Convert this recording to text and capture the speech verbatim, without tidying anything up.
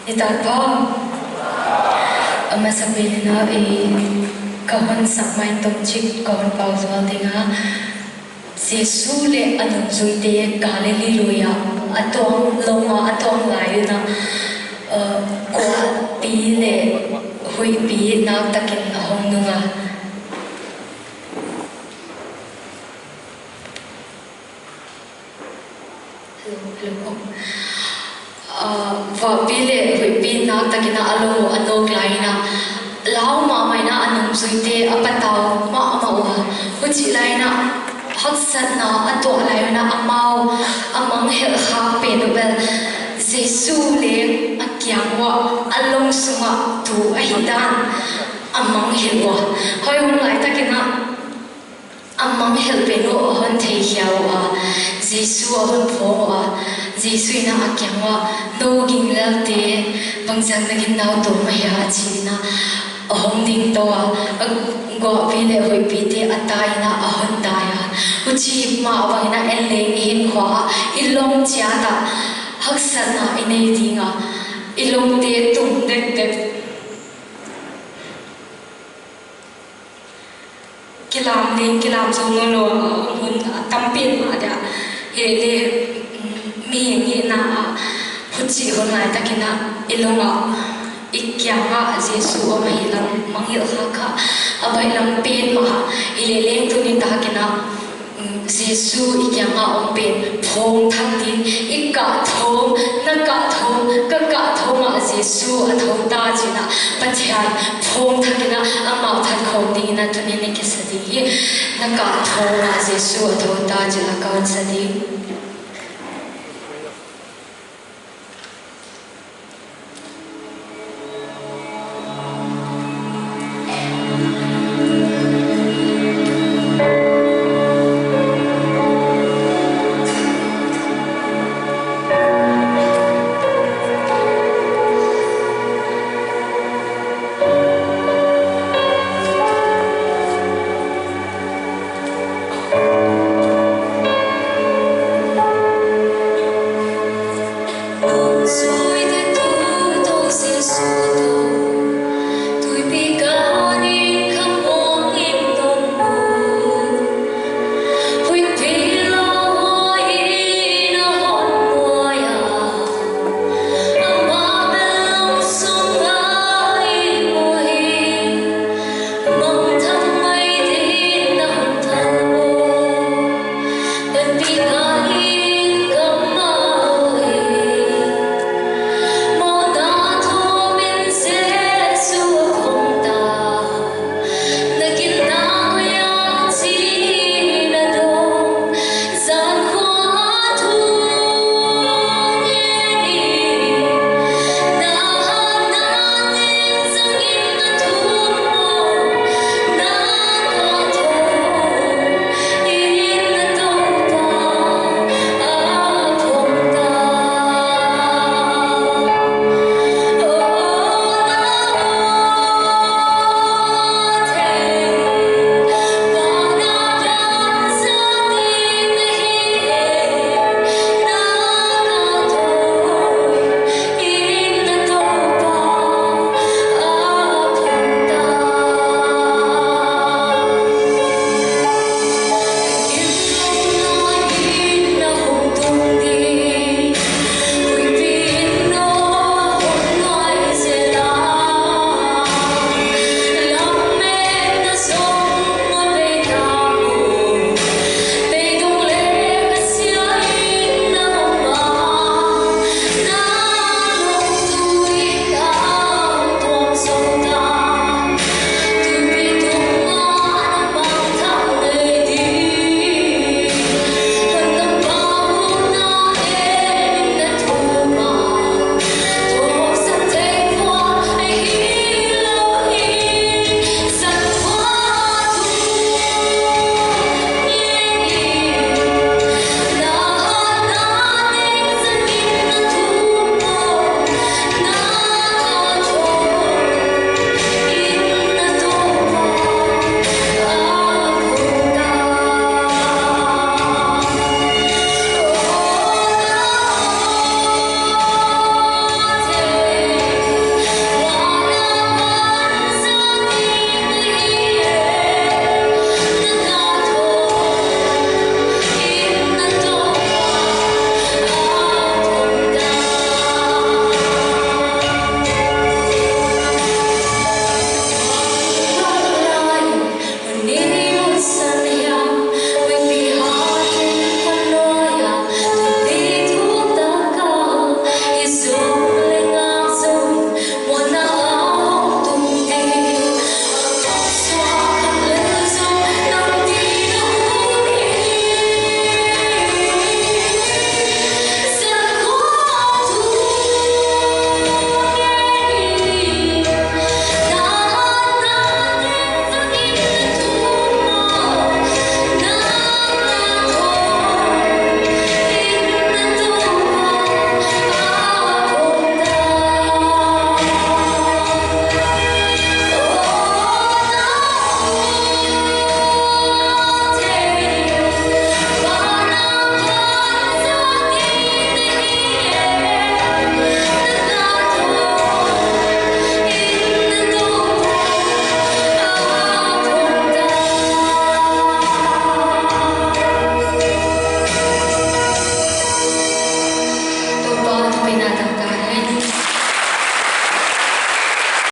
Nitak pha. A masapen in a, eh, ka hon sak mai tawm chik ka hon pau zual ding a. Jesu leh a nungzuite Galilee lui ah a tuang, long ah a tuang lai un a, eh, guahpi leh huihpi naktakin a hong nung a. Hello, hello. Ah, guahpi leh huihpi naktakin a long uh a nawk lai in a, lau mahmah in a, a nungzuite a patau mahmah ua. Huchih lai in a, haksatna a tuah lai un a, amau a mangngilh khak pen uh bel Jesu leng a kiang uah a long sungah tu ahihdan a mangngilh ua. Huai hun laitakin a, a mangngilh pen uh a hon theikhia ua, Jesu a hon phawng ua, Jesu in a kiang uah, "Nou ginglelte, bangziak na gingta uh ahia?" a chi in a, a hong ding tou a, a guahpi leh huihpite a tai in a, a hon dai a. Huchimah bangin a en leng i hinkhua ah i long chiat a, haksatna i nei ding a, i longte tung dekdek. Kilam leng kilam zou nawnlou a, hun a tampen mah dia. Hileh, mm, mihing hihna ah, huchih hun laitakin a, i long ah, i kiang ah Jesu om ahihlam mangngilh khak kha a baihlam pen mah. Hileh leng tuni takin a, mm, Jesu i kiang ah om pen phawng thak ding, i kah thawm, na kah thawm, ka kah thawm ah Jesu a thou ta chi'n a, Pathian phawng thak in a, amah phat khawm dingin a tuni'n i kisa ding hi. Na kah thawm ah Jesu a thou ta chi'n a ka hon sa ding.